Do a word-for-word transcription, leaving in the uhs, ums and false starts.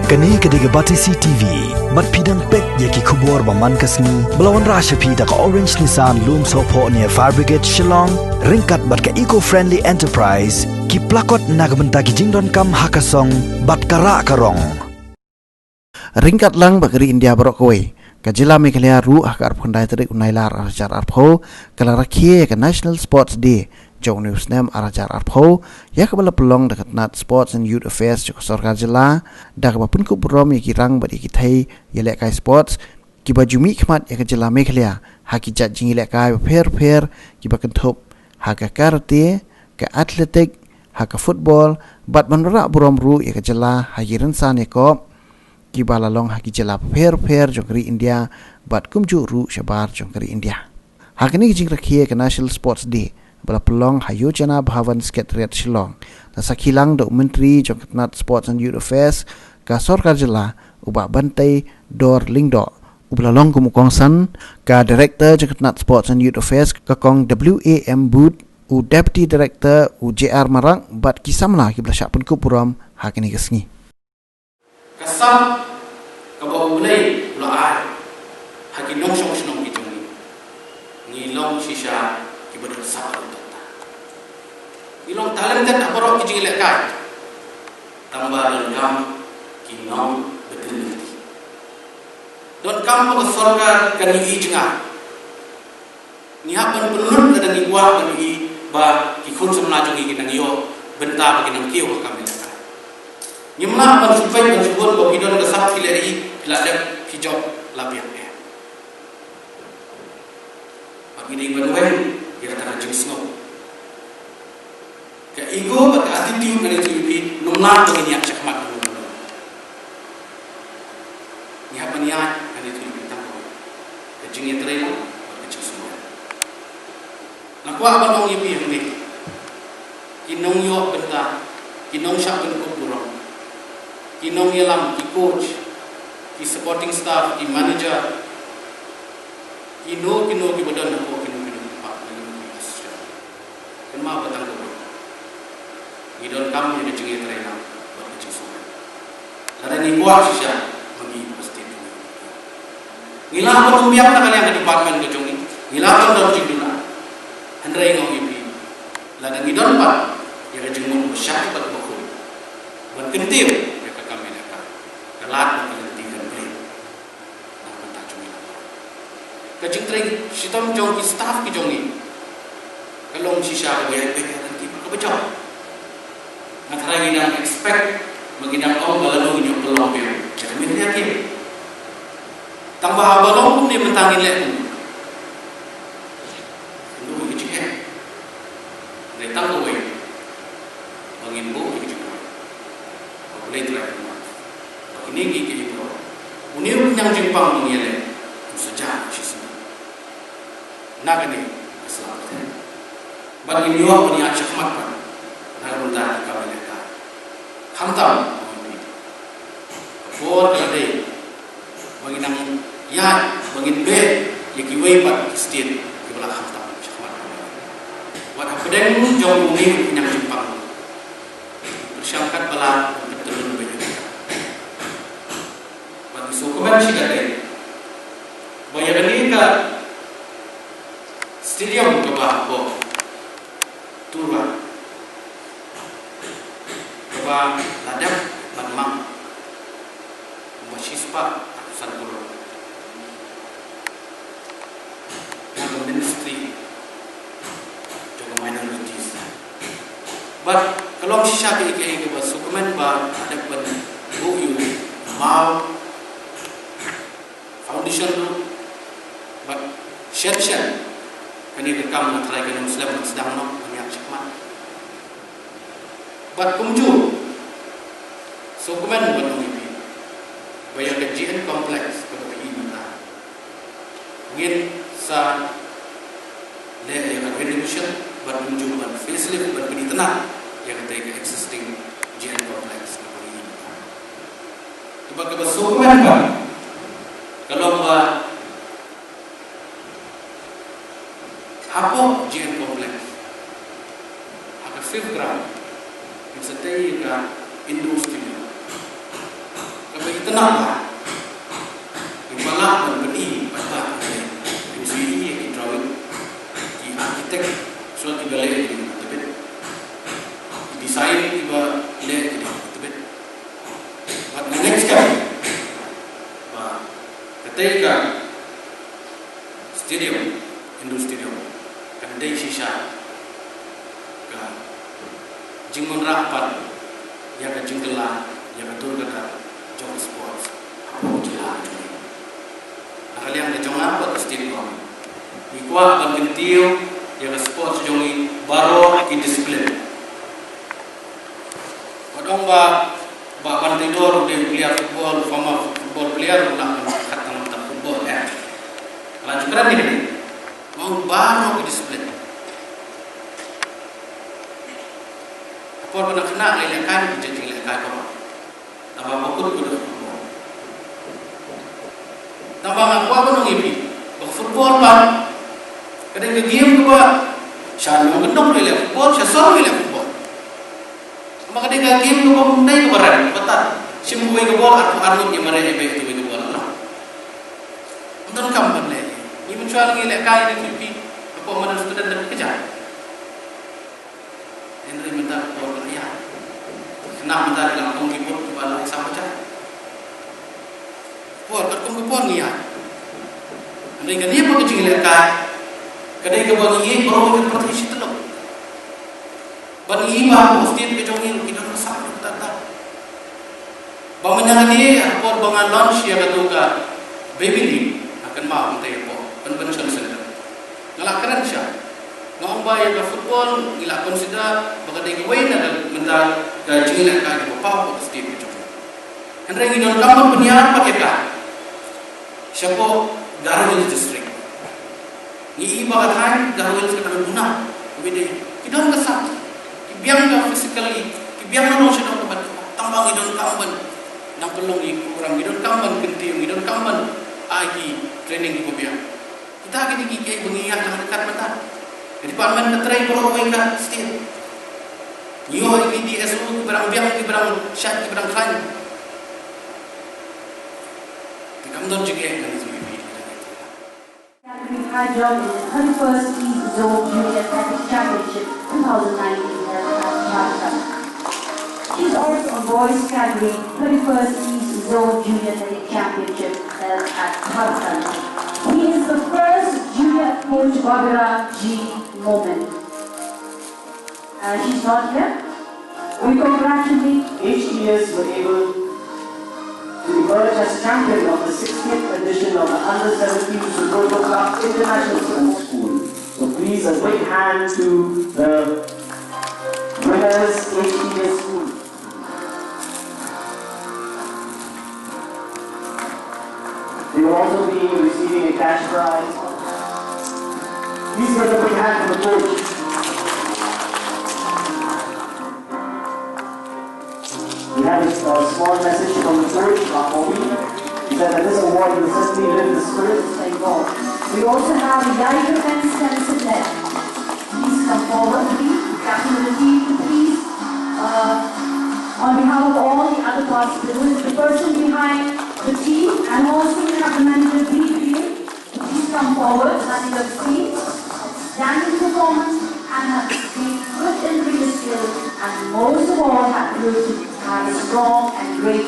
Kane ka dei ka Batesi T V. Bad phi dang peit ïa ki khubor ba man ka sngi ba la wanrah sha phi da ka Orange Nissan Lumsohphoh near Fire Brigade Shillong, ryngkat bad ka Eco Friendly Enterprise, ki plakot na ka bynta ki jingdonkam ha ka song bad ka rah ka rong. Ryngkat lang bad ka ri India baroh kawei, ka jylla Meghalaya ruh ha ka arphew khyndai tarik u Nailar arhajar arphew ka la rakhe ïa ka National Sports Day jong une u snem arhajar arphew, ïa kaba la pynlong da ka tnat Sports and Youth Affairs jong ka sorkar jylla, da kaba pynkup burom ïa ki rang bad ïa ki thei ïalehkai sports kiba ju mihkhmat ïa ka jylla Meghalaya ha ki jait jingïalehkai bapher bapher, kiba kynthup ha ka karate, ka athletic, ha ka football, bad ban wanrah burom ruh ïa ka jylla ha ki rynsan ïakop kiba la long ha ki jylla bapher bapher jong ka ri India, bad kumjuh ruh shabar jong ka ri India. Ha kane ka jingrakhe ïa ka National Sports Day ba la pynlong ha Yojana Bhavan Secretariat Shillong, la sakhi lang da u Myntri jong ka tnat Sports and Youth Affairs ka sorkar jylla, u Bah Banteidor Lyngdoh, uba la long kum u kongsan, ka Director jong ka tnat Sports and Youth Affairs ka Kong W A M Boot, u Deputy Director u J R Marak, bad ki samla kiba la shah pynkup burom ha kane ka sngi. Ka sap kaba U Blei u la ai ha ki nongshong shnong ki jong ngi, ngi long shisha kiba don sap ha u tata. Ngi long talented ha baroh ki jingïalehkai, tangba donkam ki nongbtin lynti. Donkam ba ka sorkar kan ïohi jngai. Ngi hap ban pynlut lada ngi kwah ban ïohi ba ki khun samla jong ngi ki nang ïoh bynta ba ki nang kiew ha ka kam ïalehkai. Ngim lah ban shu peit ban shu bud ba phi don ka sap phi leh hi, phi la dep, phi jop la biang, eh. Ba ngi dei ban weng ïa kata ka jingsngew. Ka ego bad ka attitude ka dei ka ïohi, ngim lah ba ngin ïaid shakhmat. Ngi hap ban ïaid, ka dei ka ïohi tang ka jingïatreilang bad ka jingsngew. Nga kwah ban ong ïa phi hangne, ki nongïoh bynta, ki nongshah pynkup burom, ki nongïalam, ki coach, ki supporting staff, ki manager, kino kino kiba don hapoh kino kino ki department, kino kino ki association. Kynmaw ba tang kawei, ngi donkam ïa ka jingïatreilang bad ka jingsngew. Lada ngi kwah shisha, ma ngi ba state jong ngi, ngi lah ban ym biang na ka liang ka department ka jong ngi, ngi lah ban don jingduna. Hynrei nga ong ïa phi, lada ngi don pat ïa ka jingmut ba shai bad ba khuid ban kyntiew ïa ka kam ïalehkai, ka lad bad ka lynti kan plie na ka bynta jong ngi. Ka jingtrei shitom jong ki staff ki jong ngi ka long shisha kaba ïaid beit ïaid lynti bad kaba jop. Nga tharai ngi dang expect, ba ngi dang ong ba lano ngin ïoh pynlong biang, ka mih ïa ki. Tangba haba long kumne mynta ngin leh kumno? Ngin buh ïa ka jingeh. Hynrei tang kawei, ba ngin buh ïa ka jingeh. Ba U Blei Trai un ïoh. Ba kine ki, ki baroh, une u khñiang jingpang ba ngi ïaleh un sa jah shisien na kane ka sla pyrthei. Bad ngin ïoh ban ïaid shakhmat pat na ka bynta ka kam ïalehkai. Khamtam, ka por ka la dei ba ngin nang ïaid, ba ngin beh ïa kiwei pat ki state kiba la khamtam shakhmat. Wat hapdeng jong une u khñiang jingpang, pyrshang katba lah ban pyntylun beit ïa ka. Bad ngi sngewkmen shikatdei ba ïa kane ka stadium kaba hapoh Tura, kaba la dep ban mang kumba shispah arphew san klur na ka Ministry jong ka Minorities. Bad ka long shisha kaei kaei kaba sngewkmen ba la dep ban buh ïa u Mao Foundation ruh, bad shen shen kane ka kam nga tharai kan ym slem ban sdang noh ban ïaid shakhmat. Bad kumjuh, sngewkmen ban ong ïa phi ba ïa ka G N Complex kaba phi i mynta, ngin sa leh ïa ka renovation bad kumjuh ban facelift ban pynitynnad ïa katei ka existing G N Complex kaba phi i mynta. Te bad kaba sngewkmen pat ka long ba hapoh G N Complex, ha ka fifth ground, ngin sa tei ïa ka indoor stadium, ka Kynmaw ba, i ba lah ban pyni, ba ta, i ba ïohi ïa ki drawing, ki architect, so ki ba leh ïa ki tebit, i design i ba leh ïa ki tebit. Bad nga ngeit skhem ba katei ka stadium, indoor stadium, kan dei shisha ka jingwanrah pat ïa ka jingkylla, ïa ka dur ka dar jong sports hapoh jylla jong ngi. Na ka liang ka jong nga bad ka state government, ngi kwah ban kyntiew ïa ka sports jong ngi baroh ki discipline. Wat ong ba, ba ban tei dor u dei player football, former football player, u lah ban khat tang tang football, eh. Ka la ju kren ïa kane. Nga ong baroh ki discipline. Ka por ba nga khynnah nga lehkai, nga jin lehkai baroh. Tang ba nga kut kut football. Tang ba nga kwah ban ong ïa phi ba football pat ka dei ka game kaba sha nongkyndong ruh i leh football, sha sor ruh i leh football. Namar ka dei ka game kaba ym dei kaba rat, kaba tad. Shim kawei ka bol, ar, ar ngut ïa mareh ïa beit kawei ka bol, no. Ym donkam ban leh. Ngi mynshuwa ngi lehkai, ngi lehkai hapoh madan student, da ka jam. Hynrei mynta ka por ka la ïaid. Khynnah mynta ki la ong ki bud kiba la sam bajai. Por, katkum ka por ngi ïaid. Hynrei kane ba ka jinglehkai ka dei kaba ngi ïeit baroh ka pyrthei shi tylli. Ba ngi ïeit ba hapoh state ka jong ngi ki don ka sap ka ta ta. Ba mynta ka dei ha por ba nga launch ïa katu ka Baby League, nga kynmaw mynta hapoh Convention Center. Nga la kren sha. Nga ong ba ïa ka football ngi la consider ba ka dei kawei na ka, mynta ka jinglehkai kaba paw hapoh state ka jong ngi. Hynrei ngi donkam ban pynïar pat ïa ka shapoh Garo Hills District. Ngi i ba ka thaiñ Garo Hills ka dang duna, kawei de. Ki don ka sap, ki biang ka physically, ki biang na nong sha nong ka ban. Tang ba ngi donkam ban nang pynlong ïa ki program, ngi donkam ban kyntiew, ngi donkam ban ai ki training kiba biang. Kita kine ki kiei ba ngi ïa nang ryngkat mynta. Ka department ka trei baroh kawei ka state. Ngi ïoh ïa ki D S O kiba dang biang, kiba dang shait, kiba dang khlaiñ. Te kam don jingeh na ngi. Academy high jump in the thirty-first East Zone Junior Athletic Championship two thousand nineteen held at Jharkhand. She's also in boys category, thirty-first East Zone Junior Athletic Championship held at Jharkhand. He is the first junior coach Babira G Momin. Uh, she's not here. We congratulate H T S were able to emerge as champion of the sixtieth edition of the Under seventeen Sudorto Cup International Sports School. So please, a big hand to the winners, H T S School. They will also be receiving a cash prize. Please give a big hand for the coach. We have a, a small message from the coach, Mark Obi. He said that this award will certainly lift the spirits. Thank God. We also have Yaiga Fence Tennis Athlete. Please come forward, please. Captain of the team, please. Uh, on behalf of all the other participants, the person behind the team, and also we have the manager, please, please come forward, having a seat, standing performance, and have displayed good in-ring skill, and most of all have proved to have a strong and great